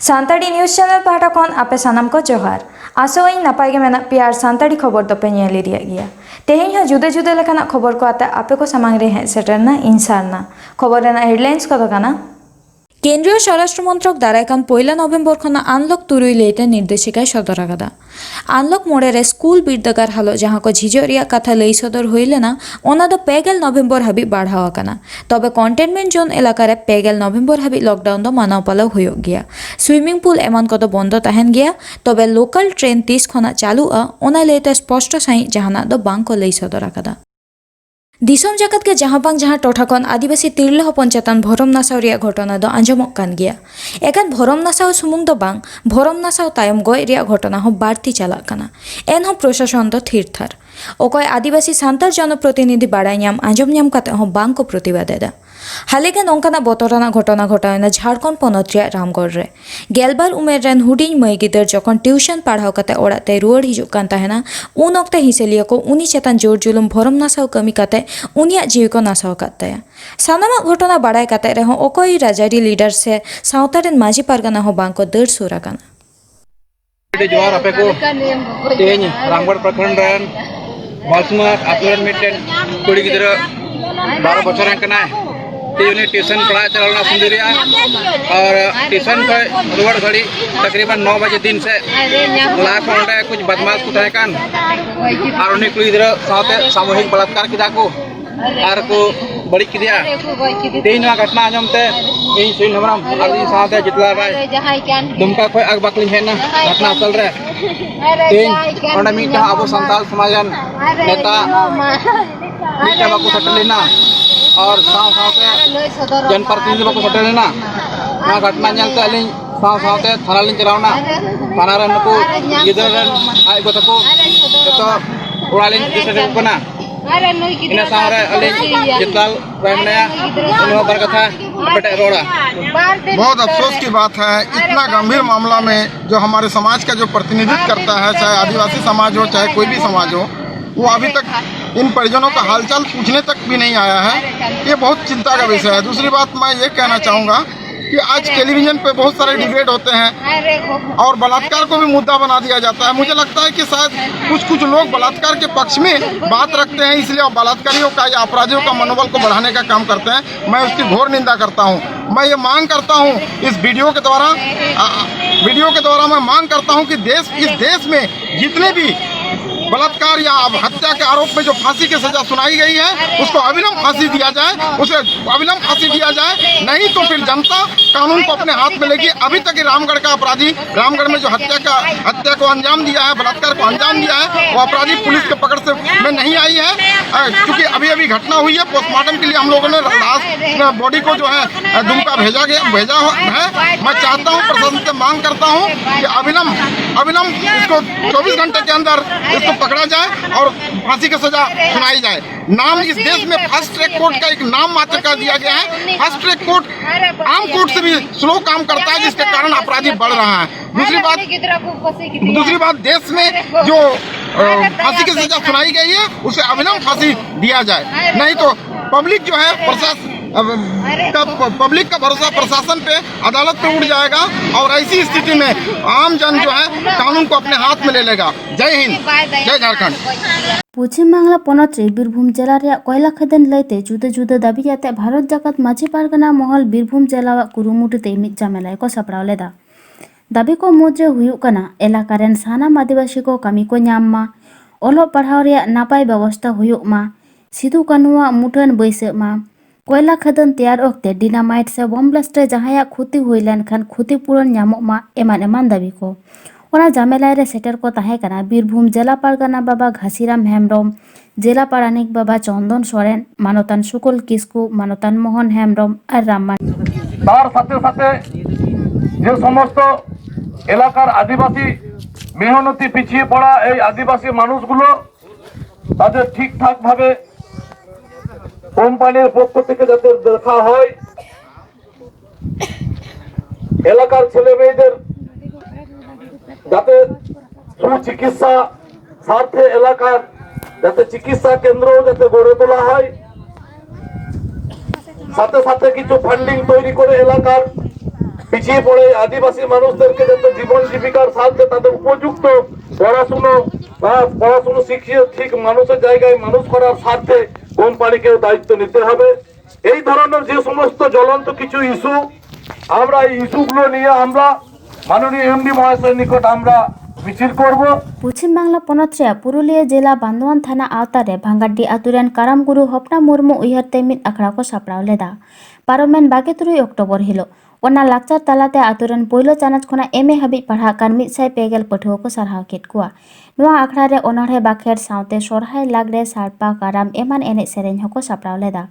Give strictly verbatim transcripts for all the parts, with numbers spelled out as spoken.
Santali news channel ᱯᱟᱦᱴᱟ ᱠᱷᱚᱱ ᱟᱯᱮ ᱥᱟᱱᱟᱢ ᱠᱚ ᱡᱚᱦᱟᱨ᱾ ᱟᱥᱚᱜ ᱟᱹᱧ ᱱᱟᱯᱟᱭ ᱜᱮ ᱢᱮᱱᱟᱜ ᱯᱮᱭᱟ ᱟᱨ ᱥᱟᱱᱛᱟᱲᱤ ᱠᱷᱚᱵᱚᱨ ᱫᱚᱯᱮ ᱧᱮᱞ ᱤᱫᱤᱭᱮᱫ ᱜᱮᱭᱟ᱾ ᱛᱮᱦᱮᱧ ᱦᱚᱸ ᱡᱩᱫᱟᱹ ᱡᱩᱫᱟᱹ ᱞᱮᱠᱟᱱᱟᱜ ᱠᱷᱚᱵᱚᱨ ᱠᱚ ᱟᱛᱮ ᱟᱯᱮ ᱠᱚ ᱥᱟᱢᱟᱝ ᱨᱮ ᱦᱮᱡ ᱥᱮᱴᱮᱨ ᱮᱱᱟ ᱤᱧ ᱥᱟᱨᱱᱟ᱾ ᱠᱷᱚᱵᱚᱨ ᱨᱮᱱᱟᱜ ᱦᱮᱰᱞᱟᱭᱤᱱᱥ ᱠᱚᱫᱚ ᱠᱟᱱᱟ, ᱠᱮᱱᱫᱨᱤᱭᱚ ᱥᱚᱨᱟᱥᱴᱨᱚ ᱢᱚᱱᱛᱨᱚᱠ ᱫᱟᱨᱟᱭ ᱠᱟᱱ ᱯᱚᱭᱞᱟ ᱱᱚᱵᱷᱮᱢᱵᱚᱨ ᱠᱷᱚᱱᱟᱜ ᱟᱱᱞᱚᱠ ᱛᱩᱨᱩᱭ ᱞᱟᱹᱭᱛᱮ ᱱᱤᱨᱫᱮᱥᱤᱠᱟᱭ ᱥᱚᱫᱚᱨ ᱟᱠᱟᱫᱟ᱾ ᱟᱱᱞᱚᱠ ᱢᱚᱬᱮ ᱨᱮ ᱥᱠᱩᱞ ᱵᱤᱨᱫᱟᱹᱜᱟᱲ ᱦᱟᱞᱚᱛ ᱡᱟᱦᱟᱸ ᱠᱚ ᱡᱷᱤᱡᱚᱜ ᱨᱮᱭᱟᱜ ᱠᱟᱛᱷᱟ ᱞᱟᱹᱭ ᱥᱚᱫᱚᱨ ᱦᱩᱭ ᱞᱮᱱᱟ, ᱚᱱᱟ ᱫᱚ ᱯᱮ ᱜᱮᱞ ᱱᱚᱵᱷᱮᱢᱵᱚᱨ ᱦᱟᱹᱵᱤᱡ ᱵᱟᱲᱦᱟᱣ ᱟᱠᱟᱱᱟ᱾ ᱛᱚᱵᱮ ᱠᱚᱱᱴᱮᱱᱢᱮᱱᱴ ᱡᱳᱱ ᱮᱞᱟᱠᱟ ᱨᱮ ᱯᱮ ᱜᱮᱞ ᱱᱚᱵᱷᱮᱢᱵᱚᱨ ᱦᱟᱹᱵᱤᱡ ᱞᱚᱠᱰᱟᱣᱩᱱ ᱫᱚ ᱢᱟᱱᱟᱣ ᱯᱟᱞᱟᱣ ᱦᱩᱭᱩᱜ ᱜᱮᱭᱟ᱾ ᱥᱩᱭᱢᱤᱝ ᱯᱩᱞ ᱮᱢᱟᱱ ᱠᱚᱫᱚ ᱵᱚᱱᱫᱚ ᱛᱟᱦᱮᱱ ᱜᱮᱭᱟ᱾ ᱛᱚᱵᱮ ᱞᱳᱠᱟᱞ ᱴᱨᱮᱱ ᱛᱤᱥ ᱠᱷᱚᱱᱟᱜ ᱪᱟᱹᱞᱩᱜᱼᱟ, ᱚᱱᱟ ᱞᱟᱹᱭᱛᱮ ᱥᱯᱚᱥᱴᱚ ᱥᱟᱺᱦᱤᱡ ᱡᱟᱦᱟᱱᱟᱜ ᱫᱚ ᱵᱟᱝ ᱠᱚ ᱞᱟᱹᱭ ᱥᱚᱫᱚᱨ ᱟᱠᱟᱫᱟ᱾ ᱫᱤᱥᱚᱢ ᱡᱟᱠᱟᱛ ᱜᱮ ᱡᱟᱦᱟᱸ ᱵᱟᱝ ᱡᱟᱦᱟᱸ ᱴᱚᱴᱷᱟ ᱠᱷᱚᱱ ᱟᱹᱫᱤᱵᱟᱹᱥᱤ ᱛᱤᱨᱞᱟᱹ ᱦᱚᱯᱚᱱ ᱪᱮᱛᱟᱱ ᱵᱷᱚᱨᱚᱢ ᱱᱟᱥᱟᱣ ᱨᱮᱭᱟᱜ ᱜᱷᱚᱴᱚᱱᱟ ᱫᱚ ᱟᱸᱡᱚᱢᱚᱜ ᱠᱟᱱ ᱜᱮᱭᱟ᱾ ᱮᱠᱷᱟᱱ ᱵᱷᱚᱨᱚᱢ ᱱᱟᱥᱟᱣ ᱥᱩᱢᱩᱝ ᱫᱚ ᱵᱟᱝ, ᱵᱷᱚᱨᱚᱢ ᱱᱟᱥᱟᱣ ᱛᱟᱭᱚᱢ ᱜᱚᱡ ᱨᱮᱭᱟᱜ ᱜᱷᱚᱴᱚᱱᱟ ᱦᱚᱸ ᱵᱟᱹᱲᱛᱤ ᱪᱟᱞᱟᱜ ᱠᱟᱱᱟ᱾ ᱮᱱᱦᱚᱸ ᱯᱨᱚᱥᱟᱥᱚᱱ ᱫᱚ ᱛᱷᱤᱨ ᱛᱷᱟᱨ᱾ ᱚᱠᱚᱭ ᱟᱹᱫᱤᱵᱟᱹᱥᱤ ᱥᱟᱱᱛᱟᱲ ᱡᱚᱱᱚᱯᱨᱚᱛᱤᱱᱤᱫᱷᱤ ᱵᱟᱲᱟᱭ ᱧᱟᱢ ᱟᱸᱡᱚᱢ ᱧᱟᱢ ᱠᱟᱛᱮ ᱦᱚᱸ ᱵᱟᱝ ᱠᱚ ᱯᱨᱚᱛᱤᱵᱟᱫ ᱮᱫᱟ᱾ ᱦᱟᱞᱮ ᱜᱮ ᱱᱚᱝᱠᱟᱱᱟᱜ ᱵᱚᱛᱚᱨᱟᱱᱟᱜ ᱜᱷᱚᱴᱚᱱᱟ ᱜᱷᱚᱴᱟᱣ ᱮᱱᱟ ᱡᱷᱟᱲᱠᱷᱚᱸᱰ ᱯᱚᱱᱚᱛ ᱨᱮᱭᱟᱜ ᱨᱟᱢᱜᱚᱲ ᱨᱮ᱾ ᱜᱮᱞᱵᱟᱨ ᱩᱢᱮᱨ ᱨᱮᱱ ᱦᱩᱰᱤᱧ ᱢᱟᱹᱭ ᱜᱤᱫᱟᱹᱨ ᱡᱚᱠᱷᱚᱱ ᱴᱤᱭᱩᱥᱚᱱ ᱯᱟᱲᱦᱟᱣ ᱠᱟᱛᱮ ᱚᱲᱟᱜ ᱛᱮᱭ ᱨᱩᱣᱟᱹᱲ ᱦᱤᱡᱩᱜ ᱠᱟᱱ ᱛᱟᱦᱮᱱᱟ, ᱩᱱ ᱚᱠᱛᱮ ᱦᱤᱸᱥᱟᱹᱞᱤᱭᱟᱹ ᱠᱚ ᱩᱱᱤ ᱪᱮᱛᱟᱱ ᱡᱳᱨ ᱡᱩᱞᱩᱢ ᱵᱷᱚᱨᱚᱢ ᱱᱟᱥᱟᱣ ᱠᱟᱹᱢᱤ ᱠᱟᱛᱮ ᱩᱱᱤᱭᱟᱜ ᱡᱤᱣᱤ ᱠᱚ ᱱᱟᱥᱟᱣ ᱟᱠᱟᱫ ᱛᱟᱭᱟ᱾ ᱥᱟᱱᱟᱢᱟᱜ ᱜᱷᱚᱴᱚᱱᱟ ᱵᱟᱲᱟᱭ ᱠᱟᱛᱮ ᱨᱮᱦᱚᱸ ᱚᱠᱚᱭ ᱨᱟᱡᱽᱟᱹᱨᱤ ᱞᱤᱰᱟᱨ ᱥᱮ ᱥᱟᱶᱛᱟ ᱨᱮᱱ ᱢᱟᱹᱡᱷᱤ ᱯᱟᱨᱜᱟᱱᱟ ᱦᱚᱸ ᱵᱟᱝ ᱠᱚ ᱫᱟᱹᱲ ᱥᱩᱨ ᱟᱠᱟᱱᱟ᱾ ᱟᱹᱰᱤ ᱡᱚᱦᱟᱨ ᱟᱯᱮ ᱠᱚ᱾ ᱛᱮᱦᱮᱧ ᱨᱟᱢᱜᱚᱲ ᱯᱨᱚᱠᱷᱚᱸᱰ ᱨᱮᱱ ᱵᱟᱥᱢᱟᱴ ᱟᱛᱳ ᱨᱮᱱ ᱢᱤᱫᱴᱮᱱ ᱠᱩᱲᱤ ᱜᱤᱫᱽᱨᱟᱹ ᱵᱟᱨᱚ ᱵᱚᱪᱷᱚᱨ ᱨᱮᱱ ᱠᱟᱱᱟᱭ᱾ ᱛᱮᱦᱮᱧ ᱩᱱᱤ ᱴᱤᱭᱩᱥᱚᱱ ᱯᱟᱲᱦᱟᱜ ᱪᱟᱞᱟᱣ ᱞᱮᱱᱟ ᱥᱤᱸᱫᱩᱨᱤᱭᱟ, ᱟᱨ ᱴᱤᱭᱩᱥᱚᱱ ᱠᱷᱚᱱ ᱨᱩᱣᱟᱹᱲ ᱜᱷᱟᱹᱲᱤᱡ ᱛᱟᱠᱨᱤᱵᱟᱱ ᱱᱚ ᱵᱟᱡᱮ ᱫᱤᱱ ᱥᱮᱫ ᱞᱟᱦᱟ ᱠᱷᱚᱱ ᱚᱸᱰᱮ ᱠᱩᱪ ᱵᱟᱫᱢᱟᱥ ᱠᱚ ᱛᱟᱦᱮᱸ ᱠᱟᱱ, ᱟᱨ ᱩᱱᱤ ᱠᱩᱲᱤ ᱜᱤᱫᱽᱨᱟᱹ ᱥᱟᱶᱛᱮ ᱥᱟᱢᱩᱦᱤᱠ ᱵᱟᱞᱟᱛᱠᱟᱨ ᱠᱮᱫᱟ ᱠᱚ᱾ ᱟᱨ ᱠᱚ ᱵᱟᱹᱲᱤᱡ ᱠᱮᱫᱮᱭᱟ᱾ ᱛᱮᱦᱮᱧ ᱱᱚᱣᱟ ᱜᱷᱚᱴᱱᱟ ᱟᱸᱡᱚᱢ ᱛᱮ ᱤᱧ ᱥᱩᱱᱤᱞ ᱦᱮᱢᱵᱨᱚᱢ ᱟᱨ ᱤᱧ ᱥᱟᱶᱛᱮ ᱡᱤᱛᱞᱟ ᱨᱟᱭ ᱫᱩᱢᱠᱟ ᱠᱷᱚᱱ ᱟᱠᱵᱟᱠ ᱞᱤᱧ ᱦᱮᱡ ᱮᱱᱟ ᱜᱷᱚᱴᱱᱟ ᱥᱛᱷᱚᱞ ᱨᱮ᱾ ᱛᱮᱦᱮᱧ ᱚᱸᱰᱮ ᱢᱤᱫᱴᱟᱝ ᱟᱵᱚ ᱥᱟᱱᱛᱟᱲ ᱥᱚᱢᱟᱡᱽ ᱨᱮᱱ ᱱᱮᱛᱟ ᱢᱤᱫᱴᱟᱝ ᱵᱟᱠᱚ ᱥᱮᱴᱮᱨ ᱞᱮᱱᱟ, ᱟᱨ ᱥᱟᱶ ᱥᱟᱶᱛᱮ ᱡᱚᱱᱯᱨᱚᱛᱤᱱᱤᱫᱷᱤ ᱵᱟᱠᱚ ᱥᱮᱴᱮᱨ ᱞᱮᱱᱟ᱾ ᱱᱚᱣᱟ ᱜᱷᱚᱴᱱᱟ ᱧᱮᱞᱛᱮ ᱟᱹᱞᱤᱧ ᱥᱟᱶ ᱥᱟᱶᱛᱮ ᱛᱷᱟᱱᱟ ᱞᱤᱧ ᱪᱟᱞᱟᱣ ᱮᱱᱟ᱾ ᱛᱷᱟᱱᱟ ᱨᱮᱱ ᱱᱩᱠᱩ ᱜᱤᱫᱽᱨᱟᱹ ᱨᱮᱱ ᱟᱡ ᱜᱚ ᱛᱟᱠᱚ ᱡᱚᱛᱚ ᱚᱲᱟᱜ ᱞᱤᱧ ᱤᱫᱤ ᱥᱮᱴᱮᱨ ᱠᱚ ᱠᱟᱱᱟ᱾ ᱤᱱᱟᱹ ᱥᱟᱶᱨᱮ ᱟᱹᱞᱤᱧ ᱡᱤᱛᱞᱟᱞ ᱨᱟᱭ ᱢᱮᱱᱟᱭᱟ, ᱩᱱᱤ ᱦᱚᱸ ᱵᱟᱨ ᱠᱟᱛᱷᱟ ᱟᱯᱮ ᱴᱷᱮᱱ ᱨᱚᱲᱟ᱾ बहुत अफसोस की बात है, इतना गंभीर मामला में जो हमारे समाज का जो प्रतिनिधित्व करता है, चाहे आदिवासी समाज हो, चाहे कोई भी समाज हो, वो अभी तक इन परिजनों का हालचाल पूछने तक भी नहीं आया है। ये बहुत चिंता का विषय है। दूसरी बात मैं ये कहना चाहूँगा कि आज टेलीविजन पे बहुत सारे डिबेट होते हैं और बलात्कार को भी मुद्दा बना दिया जाता है। मुझे लगता है कि शायद कुछ कुछ लोग बलात्कार के पक्ष में बात रखते हैं, इसलिए बलात्कारियों का या अपराधियों का मनोबल को बढ़ाने का काम करते हैं। मैं उसकी घोर निंदा करता हूँ। मैं ये मांग करता हूँ इस वीडियो के द्वारा, वीडियो के द्वारा मैं मांग करता हूँ कि देश इस देश में जितने भी बलात्कार या हत्या के आरोप में जो फांसी की सजा सुनाई गई है, उसको अविलंब फांसी दिया जाए, उसे अविलंब फांसी दिया जाए। नहीं तो फिर जनता कानून को अपने हाथ में लेगी। अभी तक रामगढ़ का अपराधी, रामगढ़ में जो हत्या का हत्या को अंजाम दिया है, बलात्कार को अंजाम दिया है, वो अपराधी पुलिस के पकड़ से में नहीं आई है। क्योंकि अभी अभी घटना हुई है, पोस्टमार्टम के लिए हम लोगों ने लाश बॉडी को जो है दुमका भेजा गया भेजा है। मैं चाहता हूँ, प्रशासन से मांग करता हूँ कि अविलंब अविलंब इसको चौबीस घंटे के अंदर इसको पकड़ा जाए और फांसी की सजा सुनाई जाए। नाम इस देश में फास्ट ट्रैक कोर्ट का एक नाम मात्र कर दिया गया है। फास्ट ट्रैक कोर्ट आम कोर्ट से भी स्लो काम करता है, जिसके कारण अपराधी बढ़ रहा है। दूसरी बात दूसरी बात देश में जो फांसी की सजा सुनाई गई है, उसे अविलंब फांसी दिया जाए, नहीं तो पब्लिक जो है प्रशासन का पब्लिक का भरोसा प्रशासन पे, अदालत पे उठ जाएगा और ऐसी स्थिति में आम जन जो है कानून को अपने हाथ में ले लेगा। जय हिंद, जय झारखंड। ᱯᱚᱪᱷᱤᱢ ᱵᱟᱝᱞᱟ ᱯᱚᱱᱚᱛ ᱨᱮ ᱵᱤᱨᱵᱷᱩᱢ ᱡᱮᱞᱟ ᱨᱮᱭᱟᱜ ᱠᱚᱭᱞᱟ ᱠᱷᱟᱫᱟᱱ ᱞᱟᱹᱭᱛᱮ ᱡᱩᱫᱟᱹ ᱡᱩᱫᱟᱹ ᱫᱟᱹᱵᱤ ᱟᱛᱮ ᱵᱷᱟᱨᱚᱛ ᱡᱟᱠᱟᱛ ᱢᱟᱹᱡᱷᱤ ᱯᱟᱨᱜᱟᱱᱟ ᱢᱚᱦᱚᱞ ᱵᱤᱨᱵᱷᱩᱢ ᱡᱮᱞᱟᱣᱟᱜ ᱠᱩᱨᱩᱢᱩᱴᱩ ᱛᱮ ᱢᱤᱫ ᱡᱟᱢᱮᱞᱟᱭ ᱠᱚ ᱥᱟᱯᱲᱟᱣ ᱞᱮᱫᱟ᱾ ᱫᱟᱹᱵᱤ ᱠᱚ ᱢᱩᱫᱽᱨᱮ ᱦᱩᱭᱩᱜ ᱠᱟᱱᱟ, ᱮᱞᱟᱠᱟ ᱨᱮᱱ ᱥᱟᱱᱟᱢ ᱟᱹᱫᱤᱵᱟᱹᱥᱤ ᱠᱚ ᱠᱟᱹᱢᱤ ᱠᱚ ᱧᱟᱢ ᱢᱟ, ᱚᱞᱚᱜ ᱯᱟᱲᱦᱟᱣ ᱨᱮᱭᱟᱜ ᱱᱟᱯᱟᱭ ᱵᱮᱵᱚᱥᱛᱷᱟ ᱦᱩᱭᱩᱜ ᱢᱟ, ᱥᱤᱫᱩ ᱠᱟᱹᱱᱦᱩᱣᱟᱜ ᱢᱩᱴᱷᱟᱹᱱ ᱵᱟᱹᱭᱥᱟᱹᱜ ᱢᱟ, ᱠᱚᱭᱞᱟ ᱠᱷᱟᱫᱟᱱ ᱛᱮᱭᱟᱨ ᱚᱠᱛᱮ ᱰᱤᱱᱟᱢᱟᱭᱤᱴ ᱥᱮ ᱵᱚᱢ ᱵᱞᱟᱥᱴ ᱨᱮ ᱡᱟᱦᱟᱸᱭᱟᱜ ᱠᱷᱚᱛᱤ ᱦᱩᱭ ᱞᱮᱱᱠᱷᱟᱱ ᱠᱷᱚᱛᱤ ᱯᱩᱨᱚᱱ ᱧᱟᱢᱚᱜ ᱢᱟ, ᱮᱢᱟᱱ ᱮᱢᱟᱱ ᱫᱟᱹᱵᱤ ᱠᱚ᱾ ᱚᱱᱟ ᱡᱟᱢᱮᱞᱟᱭ ᱨᱮ ᱥᱮᱴᱮᱨ ᱠᱚ ᱛᱟᱦᱮᱸ ᱠᱟᱱᱟ ᱵᱤᱨᱵᱷᱩᱢ ᱡᱮᱞᱟ ᱯᱟᱨᱜᱟᱱᱟ ᱵᱟᱵᱟ ᱜᱷᱟᱥᱤᱨᱟᱢ ᱦᱮᱢᱵᱨᱚᱢ, ᱡᱮᱞᱟ ᱯᱟᱨᱟᱱᱤᱠ ᱵᱟᱵᱟ ᱪᱚᱱᱫᱚᱱ ᱥᱚᱨᱮᱱ, ᱢᱟᱱᱚᱛᱟᱱ ᱥᱩᱠᱚᱞ ᱠᱤᱥᱠᱩ, ᱢᱟᱱᱚᱛᱟᱱ ᱢᱳᱦᱚᱱ ᱦᱮᱢᱵᱨᱚᱢ ᱟᱨ ᱨᱟᱢ ᱢᱟᱱᱰᱤ᱾ তার সাথে সাথে যে সমস্ত এলাকার আদিবাসী মেহনতি পিছিয়ে পড়া এই আদিবাসী মানুষগুলো তাদের ঠিকঠাক ভাবে কোম্পানির পক্ষ থেকে যাতে দেখা হয়, এলাকার ছেলে মেয়েদের যাতে সুচিকিৎসা স্বার্থে এলাকার যাতে চিকিৎসা কেন্দ্র যাতে গড়ে তোলা হয়, সাথে সাথে কিছু ফান্ডিং তৈরি করে এলাকার পিছিয়ে পড়ে আদিবাসী মানুষদেরকে যাতে জীবন জীবিকার স্বার্থে তাদের উপযুক্ত পড়াশুনো বা পড়াশুনো শিখিয়ে ঠিক মানুষের জায়গায় মানুষ করার স্বার্থে কোম্পানিকেও দায়িত্ব নিতে হবে। এই ধরনের যে সমস্ত জ্বলন্ত কিছু ইস্যু, আমরা এই ইস্যুগুলো নিয়ে আমরা মাননীয় এমডি মহাশয়ের নিকট আমরা মিছিল করব। ᱯᱚᱪᱷᱤᱢ ᱵᱟᱝᱞᱟ ᱯᱚᱱᱚᱛ ᱨᱮᱭᱟᱜ ᱯᱩᱨᱩᱞᱤᱭᱟᱹ ᱡᱮᱞᱟ ᱵᱟᱱᱫᱳᱣᱟᱱ ᱛᱷᱟᱱᱟ ᱟᱣᱛᱟ ᱨᱮ ᱵᱷᱟᱝᱜᱟᱰᱤ ᱟᱛᱳ ᱨᱮᱱ ᱠᱟᱨᱟᱢ ᱜᱩᱨᱩ ᱦᱚᱯᱱᱟ ᱢᱩᱨᱢᱩ ᱩᱭᱦᱟᱹᱨ ᱛᱮ ᱢᱤᱫ ᱟᱠᱷᱲᱟ ᱠᱚ ᱥᱟᱯᱲᱟᱣ ᱞᱮᱫᱟ ᱯᱟᱨᱚᱢᱮᱱ ᱵᱟᱜᱮ ᱛᱩᱨᱩᱭ ᱚᱠᱴᱳᱵᱚᱨ ᱦᱤᱞᱳᱜ᱾ ᱚᱱᱟ ᱞᱟᱠᱪᱟᱨ ᱛᱟᱞᱟᱛᱮ ᱟᱛᱳ ᱨᱮᱱ ᱯᱳᱭᱞᱳ ᱪᱟᱱᱟᱪ ᱠᱷᱚᱱᱟᱜ ᱮᱢ ᱮ ᱦᱟᱹᱵᱤᱡ ᱯᱟᱲᱦᱟᱜ ᱠᱟᱱ ᱢᱤᱫ ᱥᱟᱭ ᱯᱮ ᱜᱮᱞ ᱯᱟᱹᱴᱷᱩᱣᱟᱹ ᱠᱚ ᱥᱟᱨᱦᱟᱣ ᱠᱮᱫ ᱠᱚᱣᱟ᱾ ᱱᱚᱣᱟ ᱟᱠᱷᱲᱟ ᱨᱮ ᱚᱱᱚᱬᱦᱮ ᱵᱟᱠᱷᱮᱲ ᱥᱟᱶᱛᱮ ᱥᱚᱨᱦᱟᱭ, ᱞᱟᱜᱽᱲᱮ, ᱥᱟᱲᱯᱟ, ᱠᱟᱨᱟᱢ ᱮᱢᱟᱱ ᱮᱱᱮᱡ ᱥᱮᱨᱮᱧ ᱦᱚᱸᱠᱚ ᱥᱟᱯᱲᱟᱣ ᱞᱮᱫᱟ᱾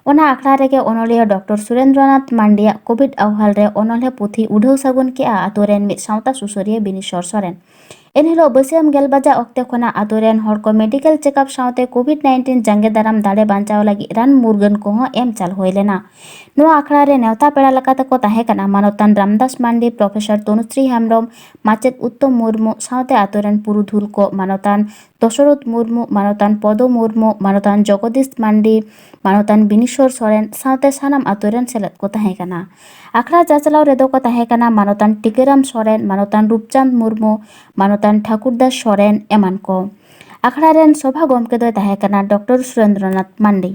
ᱚᱱᱟ ᱟᱠᱷᱲᱟ ᱨᱮᱜᱮ ᱚᱱᱚᱞᱤᱭᱟᱹ ᱰᱚᱠᱴᱚᱨ ᱥᱩᱨᱮᱱᱫᱨᱚᱱᱟᱛᱷ ᱢᱟᱱᱰᱤᱭᱟᱜ ᱠᱳᱵᱷᱤᱰ ᱟᱦᱣᱟᱞ ᱨᱮ ᱚᱱᱚᱞᱦᱮ ᱯᱩᱛᱷᱤ ᱩᱰᱷᱟᱹᱣ ᱥᱟᱹᱜᱩᱱ ᱠᱮᱫᱼᱟ ᱟᱛᱳ ᱨᱮᱱ ᱢᱤᱫ ᱥᱟᱶᱛᱟ ᱥᱩᱥᱟᱹᱨᱤᱭᱟᱹ ᱵᱤᱱᱤᱥᱚᱨ ᱥᱚᱨᱮᱱ᱾ ᱮᱱᱦᱤᱞᱳᱜ ᱵᱟᱹᱥᱭᱟᱹᱢ ᱜᱮᱞ ᱵᱟᱡᱟ ᱚᱠᱛᱮ ᱠᱷᱚᱱᱟᱜ ᱟᱛᱳ ᱨᱮᱱ ᱦᱚᱲ ᱠᱚ ᱢᱮᱰᱤᱠᱮᱞ ᱪᱮᱠᱟᱯ ᱥᱟᱶᱛᱮ ᱠᱳᱵᱷᱤᱰ ᱱᱟᱭᱤᱱᱴᱤᱱ ᱡᱟᱸᱜᱮ ᱫᱟᱨᱟᱢ ᱫᱟᱲᱮ ᱵᱟᱧᱪᱟᱣ ᱞᱟᱹᱜᱤᱫ ᱨᱟᱱ ᱢᱩᱨᱜᱟᱹᱱ ᱠᱚᱦᱚᱸ ᱮᱢ ᱪᱟᱞ ᱦᱩᱭ ᱞᱮᱱᱟ᱾ ᱱᱚᱣᱟ ᱟᱠᱷᱲᱟ ᱨᱮ ᱱᱮᱣᱛᱟ ᱯᱮᱲᱟ ᱞᱮᱠᱟᱛᱮ ᱠᱚ ᱛᱟᱦᱮᱸ ᱠᱟᱱᱟ ᱢᱟᱱᱚᱛᱟᱱ ᱨᱟᱢᱫᱟᱥ ᱢᱟᱱᱰᱤ, ᱯᱨᱚᱯᱷᱮᱥᱚᱨ ᱛᱚᱱᱩᱥᱨᱤ ᱦᱮᱢᱵᱽᱨᱚᱢ, ᱢᱟᱪᱮᱫ ᱩᱛᱛᱚᱢ ᱢᱩᱨᱢᱩ ᱥᱟᱶᱛᱮ ᱟᱛᱳ ᱨᱮᱱ ᱯᱩᱨᱩᱫᱷᱩᱞ ᱠᱚ ᱢᱟᱱᱚᱛᱟᱱ ᱫᱚᱥᱚᱨᱚᱛᱷ ᱢᱩᱨᱢᱩ, ᱢᱟᱱᱚᱛᱟᱱ ᱯᱚᱫᱚ ᱢᱩᱨᱢᱩ, ᱢᱟᱱᱚᱛᱟᱱ ᱡᱚᱜᱚᱫᱤᱥ ᱢᱟᱱᱰᱤ, ᱢᱟᱱᱚᱛᱟᱱ ᱵᱤᱱᱤᱥᱚᱨ ᱥᱚᱨᱮᱱ ᱥᱟᱶᱛᱮ ᱥᱟᱱᱟᱢ ᱟᱛᱳ ᱨᱮᱱ ᱥᱮᱞᱮᱫ ᱠᱚ ᱛᱟᱦᱮᱸ ᱠᱟᱱᱟ᱾ ᱟᱠᱷᱲᱟ ᱪᱟᱪᱞᱟᱣ ᱨᱮᱫᱚ ᱠᱚ ᱛᱟᱦᱮᱸ ᱠᱟᱱᱟ ᱢᱟᱱᱚᱛᱟᱱ ᱴᱤᱠᱟᱹᱨᱟᱢ ᱥᱚᱨᱮᱱ, ᱢᱟᱱᱚᱛᱟᱱ ᱨᱩᱯᱪᱟᱸᱫᱽ ᱢᱩᱨᱢᱩ, ᱢᱟᱱᱚᱛᱟᱱ ᱴᱷᱟᱠᱩᱨ ᱫᱟᱥ ᱥᱚᱨᱮᱱ ᱮᱢᱟᱱ ᱠᱚ᱾ ᱟᱠᱷᱲᱟ ᱨᱮᱱ ᱥᱚᱵᱷᱟ ᱜᱚᱢᱠᱮ ᱫᱚᱭ ᱛᱟᱦᱮᱸ ᱠᱟᱱᱟ ᱰᱚᱠᱴᱚᱨ ᱥᱩᱨᱮᱱᱫᱨᱚᱱᱟᱛᱷ ᱢᱟᱱᱰᱤ᱾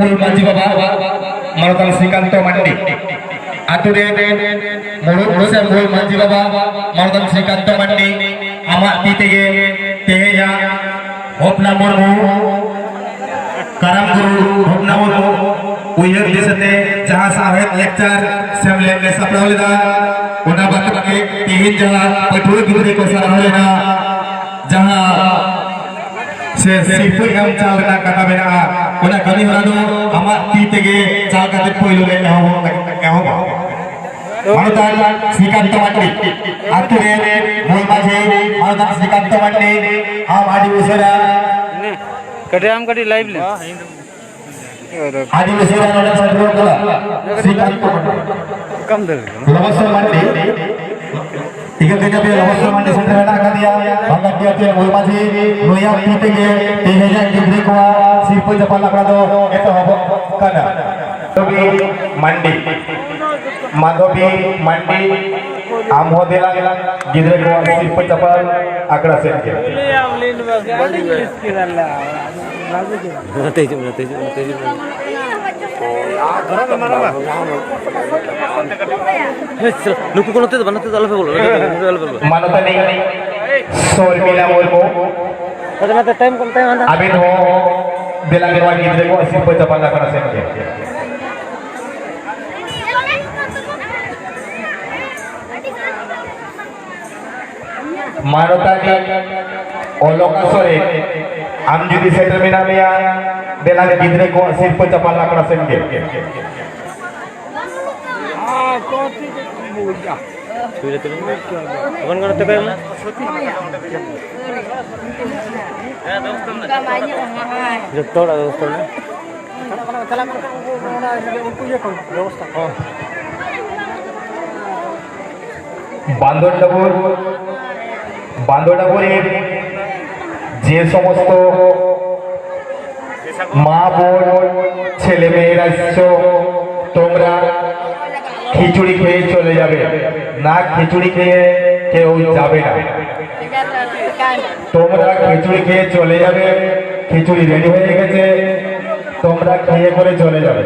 ᱢᱩᱞ ᱢᱟᱹᱡᱷᱤ ᱵᱟᱵᱟ ᱢᱟᱱᱚᱛᱟᱱ ᱥᱨᱤᱠᱟᱱᱛᱚ ᱢᱟᱱᱰᱤ, ᱟᱛᱳ ᱨᱮᱱ ᱢᱩᱬᱩᱫ ᱥᱮ ᱢᱩᱞ ᱢᱟᱹᱡᱷᱤ ᱵᱟᱵᱟ ᱢᱟᱱᱚᱛᱟᱱ ᱥᱨᱤᱠᱟᱱᱛᱚ ᱢᱟᱱᱰᱤ, ᱟᱢᱟᱜ ᱛᱤ ᱛᱮᱜᱮ ᱛᱮᱦᱮᱧᱟᱜ ᱦᱚᱯᱱᱟ ᱢᱩᱨᱢᱩ, ᱠᱟᱨᱟᱢ ᱜᱩᱨᱩ ᱦᱚᱯᱱᱟ ᱢᱩᱨᱢᱩ ᱩᱭᱦᱟᱹᱨ ᱫᱤᱥᱟᱹᱛᱮ ᱡᱟᱦᱟᱸ ᱥᱟᱶᱦᱮᱫ ᱞᱮᱠᱪᱟᱨ ᱥᱮᱢᱞᱮᱫ ᱞᱮ ᱥᱟᱯᱲᱟᱣ ᱞᱮᱫᱟ, ᱚᱱᱟ ᱵᱟᱠᱷᱨᱟ ᱜᱮ ᱛᱮᱦᱮᱧ ᱡᱟᱦᱟᱸ ᱯᱟᱹᱴᱷᱩᱣᱟᱹ ᱜᱤᱫᱽᱨᱟᱹ ᱠᱚ ᱥᱟᱨᱦᱟᱣ ᱞᱮᱱᱟ, ᱡᱟᱦᱟᱸ ᱥᱮ ᱥᱤᱨᱯᱟᱹ ᱮᱢ ᱪᱟᱞ ᱨᱮᱱᱟᱜ ᱠᱟᱛᱷᱟ ᱢᱮᱱᱟᱜᱼᱟ, ᱚᱱᱟ ᱠᱟᱹᱢᱤ ᱦᱚᱨᱟ ᱫᱚ ᱟᱢᱟᱜ ᱛᱤ ᱛᱮᱜᱮ ᱪᱟᱞ ᱠᱟᱛᱮ ᱯᱳᱭᱞᱳ ᱞᱮ ᱮᱦᱚᱵ, ᱮᱦᱚᱵᱟ᱾ ᱢᱟᱱᱚᱛᱟᱱ ᱥᱨᱤᱠᱟᱱᱛ ᱢᱟᱱᱰᱤ, ᱟᱛᱳ ᱨᱮᱱ ᱢᱩᱞ ᱢᱟᱹᱡᱷᱤ ᱢᱟᱱᱚᱛᱟᱱ ᱥᱨᱤᱠᱟᱱᱛ ᱢᱟᱱᱰᱤ, ᱟᱢ ᱟᱹᱰᱤ ᱩᱥᱟᱹᱨᱟ ᱠᱟᱹᱴᱤᱡ ᱟᱢ ᱠᱟᱹᱴᱤᱡ ᱞᱟᱭᱤᱵᱷ ᱞᱮ᱾ ᱟᱹᱰᱤ ᱩᱥᱟᱹᱨᱟ ᱱᱚᱰᱮ ᱥᱮᱴᱮᱨᱚᱜ ᱠᱟᱱᱟ ᱥᱨᱤᱠᱟᱱᱛ ᱢᱟᱱᱰᱤ᱾ ᱞᱚᱵᱚᱥᱚᱨ ᱢᱟᱱᱰᱤ, ᱴᱷᱤᱠᱟᱹ ᱠᱮᱫᱟ ᱯᱮ, ᱞᱚᱵᱚᱥᱚᱨ ᱢᱟᱱᱰᱤ ᱥᱮᱴᱮᱨ ᱢᱮᱱᱟᱜ ᱟᱠᱟᱫᱮᱭᱟ᱾ ᱵᱷᱟᱜᱟᱫᱤᱭᱟ ᱛᱮ ᱢᱩᱞ ᱢᱟᱹᱡᱷᱤ, ᱱᱩᱭᱟᱜ ᱛᱤ ᱛᱮᱜᱮ ᱛᱮᱦᱮᱧᱟᱜ ᱜᱤᱫᱽᱨᱟᱹ ᱠᱚᱣᱟᱜ ᱥᱤᱨᱯᱟᱹ ᱪᱟᱯᱟᱞ ᱟᱠᱷᱲᱟ ᱫᱚ ᱮᱛᱚᱦᱚᱵᱚᱜ ᱠᱟᱱᱟ᱾ ᱢᱟᱱᱰᱤ, ᱢᱟᱫᱷᱚᱵᱤ ᱢᱟᱱᱰᱤ, ᱟᱢ ᱦᱚᱸ ᱫᱮᱞᱟ ᱜᱤᱫᱽᱨᱟᱹ ᱠᱚᱣᱟᱜ ᱥᱤᱨᱯᱟᱹ ᱪᱟᱯᱟᱞ ᱟᱠᱷᱲᱟ ᱥᱮᱫ ᱜᱮ᱾ ᱱᱚᱛᱮ ᱦᱤᱡᱩᱜ ᱢᱮ, ᱱᱚᱛᱮ ᱦᱤᱡᱩᱜ ᱢᱮ, ᱱᱚᱛᱮ ᱦᱤᱡᱩᱜ ᱢᱮ᱾ ᱦᱮᱸ, ᱪᱚᱞᱚ, ᱱᱩᱠᱩ ᱠᱚ ᱱᱚᱛᱮ ᱫᱚ ᱵᱟᱝ, ᱱᱚᱛᱮ ᱫᱚ ᱟᱞᱚ ᱯᱮ ᱵᱚᱞᱚ, ᱱᱚᱛᱮ ᱫᱚ ᱟᱞᱚ ᱯᱮ ᱵᱚᱞᱚ᱾ ᱢᱟᱱᱚᱛᱟᱱᱤ ᱥᱚᱨᱢᱤᱞᱟ ᱢᱩᱨᱢᱩ, ᱟᱫᱚ ᱱᱚᱛᱮ ᱴᱟᱭᱤᱢ ᱠᱚ ᱛᱟᱭᱚᱢ ᱦᱟᱸᱰᱮ᱾ ᱟᱵᱮᱱ ᱦᱚᱸ ᱫᱮᱞᱟ ᱜᱮ ᱱᱚᱣᱟ ᱜᱤᱫᱽᱨᱟᱹ ᱠᱚᱣᱟᱜ ᱥᱤᱨᱯᱟᱹ ᱪᱟᱯᱟᱞ ᱟᱠᱷᱲᱟ ᱥᱮᱫ ᱜᱮ᱾ ᱢᱟᱱᱚᱛᱟᱱᱤ ᱚᱞᱚᱠᱟ ᱥᱚᱨᱮᱱ, ᱟᱢ ᱡᱩᱫᱤ ᱥᱮᱴᱮᱨ ᱢᱮᱱᱟᱜ ᱢᱮᱭᱟ, ᱫᱮᱞᱟ ᱜᱤᱫᱽᱨᱟᱹ ᱠᱚᱣᱟᱜ ᱥᱤᱨᱯᱟᱹ ᱪᱟᱯᱟᱞ ᱟᱠᱷᱲᱟ ᱥᱮᱱ ᱜᱮ᱾ ᱛᱚᱠᱷᱚᱱ ᱠᱚ ᱱᱚᱛᱮ ᱠᱚ ᱮᱢᱟ᱾ ᱡᱚᱛᱚ ᱦᱚᱲᱟᱜ ᱵᱮᱵᱚᱥᱛᱷᱟ ᱢᱮᱱᱟᱜᱼᱟ᱾ ᱵᱟᱸᱫᱚᱨ ডাবর, বান্দরডাবরের যে সমস্ত মা বোন, ছেলে মেয়েরা এসছো, তোমরা খিচুড়ি খেয়ে চলে যাবে, না খিচুড়ি খেয়ে কেউ যাবে না। তোমরা খিচুড়ি খেয়ে চলে যাবে, খিচুড়ি রেডি হয়ে গেছে, তোমরা খেয়ে করে চলে যাবে।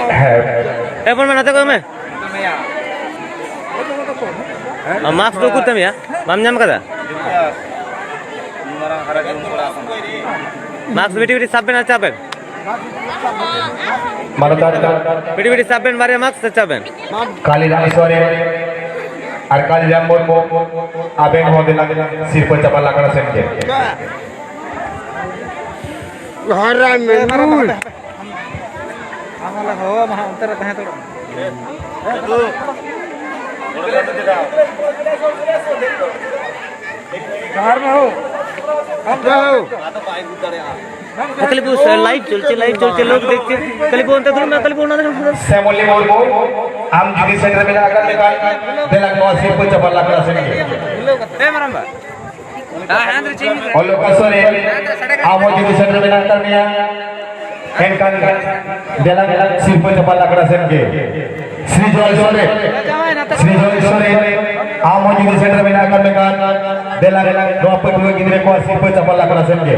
ᱦᱮᱸ᱾ ᱮ, ᱵᱚᱞ ᱢᱮ, ᱱᱟᱛᱮ ᱠᱚᱭᱚᱜ ᱢᱮ᱾ ᱟᱢ ᱢᱟᱥᱠ ᱫᱚ ᱩᱠᱩᱨ ᱛᱟᱢ ᱭᱟ? ᱵᱟᱢ ᱧᱟᱢ ᱠᱟᱫᱟ? ᱢᱟᱥᱠ ᱵᱤᱴᱤ ᱵᱤᱴᱤ ᱥᱟᱵ ᱵᱮᱱ ᱟᱨ ᱪᱟᱵ ᱵᱮᱱ᱾ ᱢᱟᱱᱚᱛᱟᱱ ᱵᱤᱴᱤ ᱵᱤᱴᱤ ᱥᱟᱵ ᱵᱮᱱ, ᱵᱟᱨᱭᱟ ᱢᱟᱥᱠ ᱥᱟᱵ ᱵᱮᱱ᱾ ᱠᱟᱞᱤᱨᱟᱢ ᱥᱚᱨᱮᱱ ᱟᱨ ᱠᱟᱞᱤᱨᱟᱢ ᱢᱩᱨᱢᱩ, ᱟᱵᱮᱱ ᱦᱚᱸ ᱫᱮᱞᱟ ᱥᱤᱨᱯᱟᱹ ᱪᱟᱯᱟᱞ ᱟᱠᱷᱲᱟ ᱥᱮᱱ ᱜᱮ᱾ ᱦᱟᱨᱟ ᱢᱮᱱᱩᱭ᱾ ᱟᱢ ᱦᱚᱸᱞᱮ ᱦᱚᱦᱚ ᱟᱢᱟ ᱦᱟᱸᱜ, ᱚᱱᱛᱮ ᱨᱮ ᱛᱟᱦᱮᱸ ᱦᱟᱛᱟᱲᱚᱜ ᱢᱮ᱾ ᱡᱚᱦᱟᱨ ᱢᱮ ᱦᱳ᱾ ᱟᱢ ᱡᱚᱦᱟᱨ᱾ ᱠᱟᱞᱤ ᱵᱟᱹᱵᱩ, ᱥᱮ live ᱪᱚᱞᱪᱮ, live ᱪᱚᱞᱪᱮ, ᱞᱳᱠ ᱫᱮᱠᱷᱪᱮ᱾ ᱠᱟᱞᱤ ᱵᱟᱹᱵᱩ, ᱚᱱᱛᱮ ᱫᱩᱲᱩᱵ ᱢᱮ, ᱠᱟᱞᱤ ᱵᱟᱹᱵᱩ, ᱚᱱᱟ ᱫᱚ ᱥᱮᱢᱚᱞᱤ ᱢᱩᱨᱢᱩ, ᱟᱢ ᱡᱩᱫᱤ ᱥᱮᱴᱮᱨ ᱢᱮᱱᱟᱜ ᱟᱠᱟᱫ ᱢᱮᱠᱷᱟᱱ, ᱫᱮᱞᱟ ᱱᱚᱣᱟ ᱥᱤᱨᱯᱟᱹ ᱪᱟᱯᱟᱞ ᱟᱠᱷᱲᱟ ᱥᱮᱱ ᱜᱮ᱾ ᱦᱮᱸ, ᱢᱟᱨᱟᱝᱵᱟ᱾ ᱚᱞᱚᱠᱟ ᱥᱚᱨᱮᱱ, ᱟᱢ ᱦᱚᱸ ᱡᱩᱫᱤ ᱥᱮᱴᱮᱨ ᱢᱮᱱᱟᱜ ᱟᱠᱟᱫ ᱢᱮᱭᱟ, ᱮᱱᱠᱷᱟᱱ ᱫᱮᱞᱟ ᱥᱤᱨᱯᱟᱹ ᱪᱟᱯᱟᱞ ᱟᱠᱷᱲᱟ ᱥᱮᱱ ᱜᱮ᱾ ᱥᱨᱤᱡᱚᱭ ᱥᱚᱨᱮᱱ, ᱥᱨᱤᱡᱚᱭ ᱥᱚᱨᱮᱱ, ᱟᱢ ᱦᱚᱸ ᱡᱩᱫᱤ ᱥᱮᱴᱮᱨ ᱢᱮᱱᱟᱜ ᱟᱠᱟᱫ ᱢᱮᱠᱷᱟᱱ, ᱫᱮᱞᱟ ᱱᱚᱣᱟ ᱯᱟᱹᱴᱷᱩᱣᱟᱹ ᱜᱤᱫᱽᱨᱟᱹ ᱠᱚᱣᱟᱜ ᱥᱤᱨᱯᱟᱹ ᱪᱟᱯᱟᱞ ᱟᱠᱷᱲᱟ ᱥᱮᱱ ᱜᱮ᱾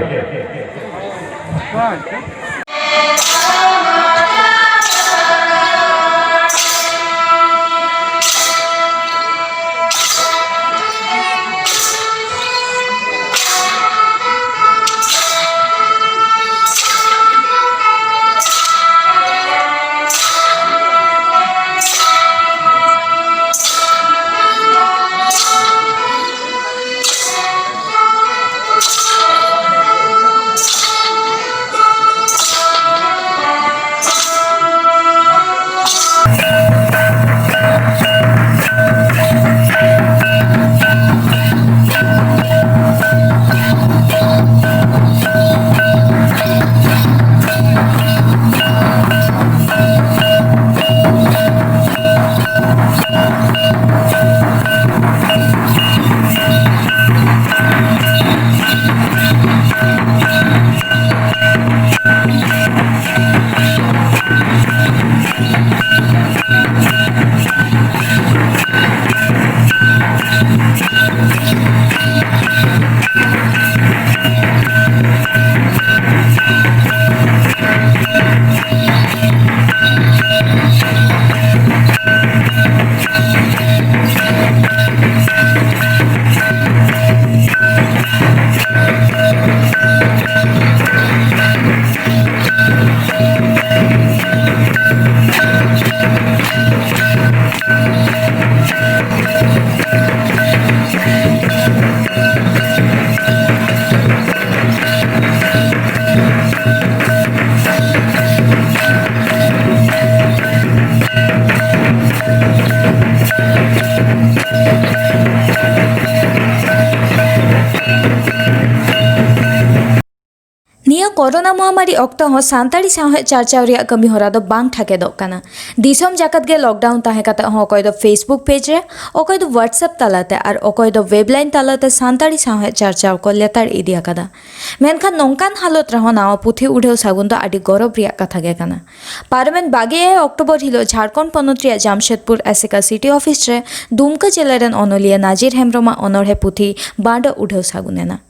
ᱠᱚᱨᱳᱱᱟ ᱢᱚᱦᱟᱢᱟᱨᱤ ᱚᱠᱛᱚ ᱦᱚᱸ ᱥᱟᱱᱛᱟᱲᱤ ᱥᱟᱶᱦᱮᱫ ᱪᱟᱨᱪᱟᱣ ᱨᱮᱭᱟᱜ ᱠᱟᱹᱢᱤ ᱦᱚᱨᱟ ᱫᱚ ᱵᱟᱝ ᱴᱷᱟᱠᱮᱫᱚᱜ ᱠᱟᱱᱟ᱾ ᱫᱤᱥᱚᱢ ᱡᱟᱠᱟᱛ ᱜᱮ ᱞᱚᱠᱰᱟᱣᱩᱱ ᱛᱟᱦᱮᱸ ᱠᱟᱛᱮ ᱦᱚᱸ ᱚᱠᱚᱭ ᱫᱚ Facebook ᱯᱮᱡᱽ ᱨᱮ, ᱚᱠᱚᱭ ᱫᱚ WhatsApp ᱛᱟᱞᱟᱛᱮ ᱟᱨ ᱚᱠᱚᱭ ᱫᱚ ᱣᱮᱵᱞᱟᱭᱤᱱ ᱛᱟᱞᱟᱛᱮ ᱥᱟᱱᱛᱟᱲᱤ ᱥᱟᱶᱦᱮᱫ ᱪᱟᱨᱪᱟᱣ ᱠᱚ ᱞᱮᱛᱟᱲ ᱤᱫᱤ ᱟᱠᱟᱫᱟ᱾ ᱢᱮᱱᱠᱷᱟᱱ ᱱᱚᱝᱠᱟᱱ ᱦᱟᱞᱚᱛ ᱨᱮᱦᱚᱸ ᱱᱟᱣᱟ ᱯᱩᱛᱷᱤ ᱩᱰᱷᱟᱹᱣ ᱥᱟᱹᱜᱩᱱ ᱫᱚ ᱟᱹᱰᱤ ᱜᱚᱨᱚᱵᱽ ᱨᱮᱭᱟᱜ ᱠᱟᱛᱷᱟ ᱜᱮ ᱠᱟᱱᱟ᱾ ᱯᱟᱨᱚᱢᱮᱱ ᱵᱟᱜᱮ ᱮᱭᱟᱭ ᱚᱠᱴᱳᱵᱚᱨ ᱦᱤᱞᱚᱜ ᱡᱷᱟᱲᱠᱷᱚᱸᱰ ᱯᱚᱱᱚᱛ ᱨᱮᱭᱟᱜ ᱡᱟᱢᱥᱮᱫᱽᱯᱩᱨ ᱟᱥᱮᱠᱟ ᱥᱤᱴᱤ ᱚᱯᱷᱤᱥ ᱨᱮ ᱫᱩᱢᱠᱟᱹ ᱡᱮᱞᱟ ᱨᱮᱱ ᱚᱱᱚᱞᱤᱭᱟᱹ ᱱᱟᱡᱤᱨ ᱦᱮᱢᱵᱽᱨᱚᱢᱟᱜ ᱚᱱᱚᱬᱦᱮ ᱯᱩᱛᱷᱤ ᱵᱟᱸᱰᱚ ᱩᱰᱷᱟᱹᱣ ᱥᱟᱹᱜᱩᱱ ᱮᱱᱟ᱾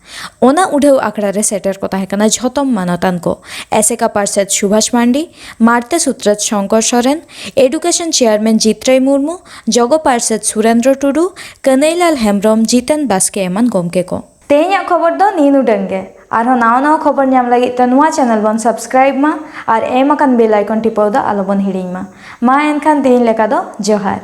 ᱚᱱᱟ ᱩᱰᱷᱟᱹᱣ ᱟᱠᱷᱲᱟ ᱨᱮ ᱥᱮᱴᱮᱨ ᱠᱚ ᱛᱟᱦᱮᱸ ᱠᱟᱱᱟ ᱡᱷᱚᱛᱚᱢ ᱢᱟᱱᱚᱛᱟᱱ ᱠᱚ, ᱟᱥᱮᱠᱟ ᱯᱟᱨᱥᱮᱛ ᱥᱩᱵᱷᱟᱥ ᱢᱟᱱᱰᱤ, ᱢᱟᱨᱛᱮ ᱥᱩᱛᱨᱮᱛ ᱥᱚᱝᱠᱚᱨ ᱥᱚᱨᱮᱱ, ᱮᱰᱩᱠᱮᱥᱚᱱ ᱪᱮᱭᱟᱨᱢᱮᱱ ᱡᱤᱛᱨᱟᱹᱭ ᱢᱩᱨᱢᱩ, ᱡᱚᱜᱚ ᱯᱟᱨᱥᱮᱛ ᱥᱩᱨᱮᱱᱫᱨᱚ ᱴᱩᱰᱩ, ᱠᱟᱹᱱᱟᱹᱭᱞᱟᱞ ᱦᱮᱢᱵᱽᱨᱚᱢ, ᱡᱤᱛᱮᱱ ᱵᱟᱥᱠᱮ ᱮᱢᱟᱱ ᱜᱚᱢᱠᱮ ᱠᱚ᱾ ᱛᱮᱦᱮᱧᱟᱜ ᱠᱷᱚᱵᱚᱨ ᱫᱚ ᱱᱤᱱ ᱩᱰᱟᱹᱝ ᱜᱮ᱾ ᱟᱨᱦᱚᱸ ᱱᱟᱣᱟ ᱱᱟᱣᱟ ᱠᱷᱚᱵᱚᱨ ᱧᱟᱢ ᱞᱟᱹᱜᱤᱫ ᱛᱮ ᱱᱚᱣᱟ ᱪᱮᱱᱮᱞ ᱵᱚᱱ ᱥᱟᱵᱥᱠᱨᱟᱭᱤᱵ ᱢᱟ ᱟᱨ ᱮᱢ ᱟᱠᱟᱱ ᱵᱮᱞ ᱟᱭᱠᱚᱱ ᱴᱤᱯᱟᱹᱣ ᱫᱚ ᱟᱞᱚᱵᱚᱱ ᱦᱤᱲᱤᱧ ᱢᱟ᱾ ᱢᱟ ᱮᱱᱠᱷᱟᱱ ᱛᱮᱦᱮᱧ ᱞᱮᱠᱟ ᱫᱚ ᱡᱚᱦᱟᱨ᱾